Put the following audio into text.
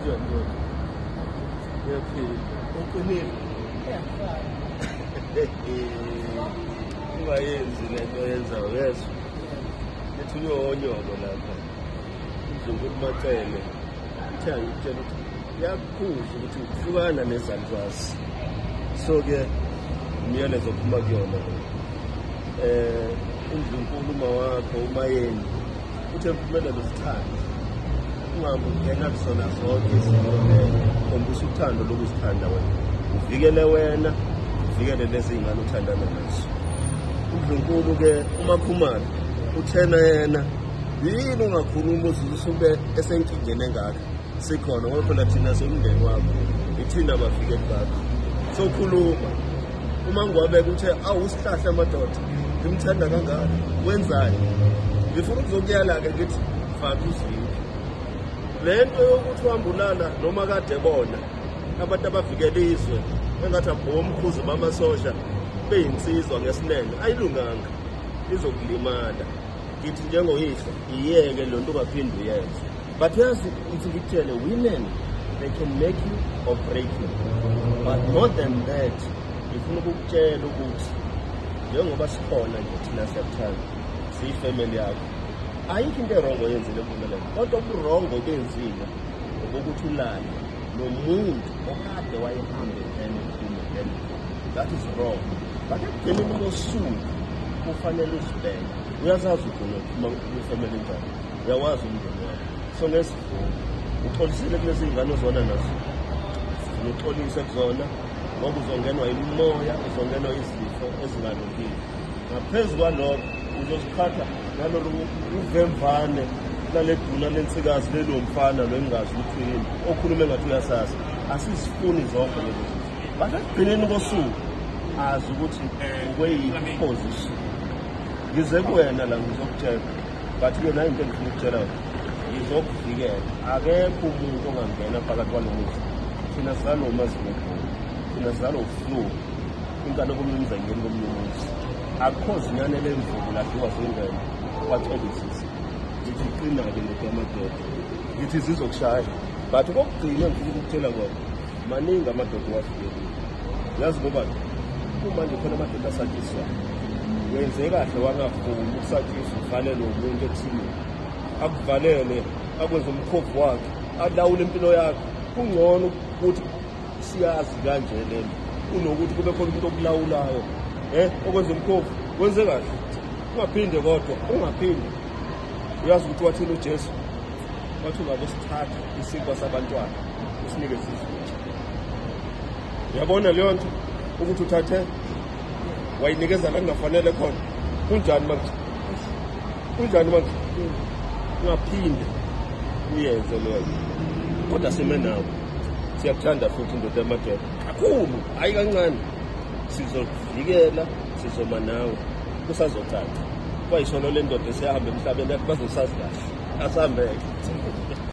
Kunjani ndoda? Uyaphila? Uqinile? Ungayenzi lento oyenzayo, yezwa? Lithi uyonyoko lapha. Indlunkulu Macele ithe angikutshela ukuthi iyakukhuza ukuthi uhlukana nezalukazi. So-ke umyalezo ophuma kuyona lo. Indlunkulu uma wakho uMayeni uthe Mpumelelo uzithande. Ungabe ungena kuzona zonke izinto khombisa uthando lokuzithanda wena. Uvikele wena, uvikele lezi ngane othandana nazo. Undlunkulu-ke uMakhumalo uthena yena yini ungakhuluma usube esenkingeni engaka sikhona ngoba phela thina siwumndeni wakho, ithina abavikeli bakho. Sokhuluma uma ngwabeka uthe awu usihlahla amadoda ngimthanda kangaka wenzani? Ngifuna ukuzokuyala-ke ngithi faka uzwile le nto yokuthi uhamba ulala noma kade bona abantu abavikela izwe engathi abomkhuzi bamasosha beyinsizwa ngesinene ayilunganga, izokulimala. Ngithi njengoyihlo iyeke le nto ungaphinde uyenze. But yazi ngithi ngikutshele, women they can make you or break you, but more than that ngifuna ukukutshela ukuthi njengoba sikhona nje thina siyakuthanda, siyifamily yakho, ayikho into e-wrong oyenzile Mpumelelo, kodwa ubu-wrong obenzile obokuthi ulale nomuntu okade wayehambe ngene ephume ngene ephume. That is wrong. But ekugcineni kosuku kufanele uzibheke, uyazazi ukuthi uphuma kwifamily enjani, uyawazi umndeni wakho. So ngesivumo uxolisile kulezi ngane ozona nazo, sifuna uxolise kuzona ngoba uzongenwa imimoya, uzongenwa izifo ezingalungile. Ngaphezu kwalokho uzoziqhatha nalolu uvemvane lale duna lensikazi lelo mfana lo engazi ukuthi yini okhuluma engathi uyasazi. Asizifuni zonke lezo zinto, but ekugcineni kosuku azi ukuthi ukweyiphi position. Ngize kuwena la ngizokutshela, but-ke nayo into engifuna ukutshela yona, ngizokuvikela. Akekho umuntu ongangena phakathi kwalo muzi. Thina sizalo uMazibuko, thina sizalo uflu inkani komunye umuzi ayingeni komunye umuzi. Akukho zinyane lemvubu ladliwa zingene kwacebisisa. Ngithi qina-ke ndoda yamadoda, ngithi zizokushaya. But okokugcina engifuna ukukutshela kona, maningi amadoda owavikelile. Uyazi ngobani? Kumanje khona amadoda asatshiswayo. Wenze kahle wangavumi ukusatshiswa, uvalelwe umuntu ethimini, akuvalele akwenze umkhovu wakhe, alawule impilo yakho. Kungcono ukuthi siyazi kanje lento kunokuthi kube khona umuntu okulawulayo okwenza umkhovu. Wenze kahle, ungaphinde kodwa ungaphinde. Uyazi ukuthi wathini uJesu? Wathi ungabe usithatha isinkwa sabantwana usinikeze izinja. Uyabona leyo nto ukuthi uthathe wayinikeza la kungafanele khona. Kunjani manje? Kunjani manje? Ungaphinde uyenze leyo. Kodwa sime nawe, siyakuthanda futhi indoda yamadoda kakhulu, hayi kancane. Sizokuvikela, sizoma nawe, kusazocaca. Kwayisona le ndoda esiyahamba emhlabeni yathi bazosazi kahle. Asihambeke.